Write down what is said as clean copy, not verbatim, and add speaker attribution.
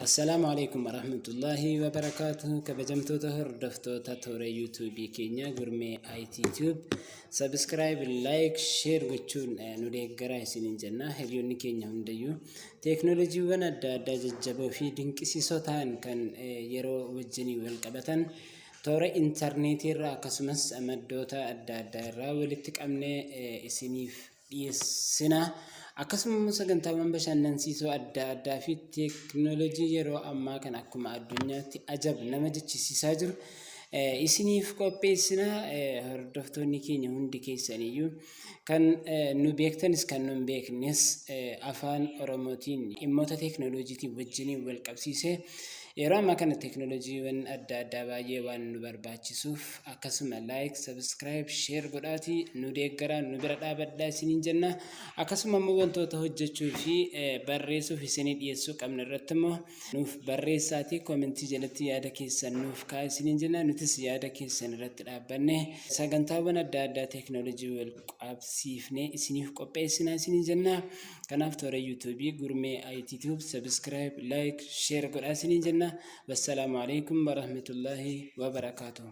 Speaker 1: Assalaamu alaikum warahmatullaahi wabarakaatuh. Kabajamtoota hordoftoota toora yuutuubii keenya Gurmee IT Tube, subscribe, like, share gochuun nu deeggaraa isiniin jenna. Hiriyoonni keenya hundayyuu teeknooloojiiwwan adda addaa jajjaboo fi dinqisiisoo ta'an kan yeroo wajjinii wal qabatan toora intarneetii irraa akkasumas maddoota adda addaa irraa walitti qabnee isiniif dhiyeessina. Akkasuma immoo sagantaawwan bashannansiisoo adda addaa fi teeknooloojii yeroo ammaa kan akkuma addunyaatti ajab nama jechisiisaa jiru isiniif qopheessina. Hordoftoonni keenya hundi keessaniyyuu kan nu beektanis kan nu hin beeknes afaan Oromootiin dhimmoota teeknooloojiitiin wajjiniin wal qabsiisee yeroo ammaa kana teeknooloojiiwwan adda addaa baay'ee waan nu barbaachisuuf akkasuma like, subscribe, share godhaatii nu deeggaraa, nu bira dhaabadhaa isiniin jenna. Akkasuma immoo wantoota hojjechuu fi barreessuuf isinii dhiyeessuu qabnu irratti immoo nuuf barreessaatii koomentii jalatti yaada keessan nuuf kaa'aa isiniin jenna. Nutis yaada keessan irratti dhaabbanne sagantaawwan adda addaa teeknooloojii wal qabsiifnee isiniif qopheessinaa isiniin jenna. Kanaaf toora yuutuubii Gurmee IT Tube subscribe, like, share godhaa isiniin jenna. Wassalaamu alaikum warahmatullaahi wabarakaatuh.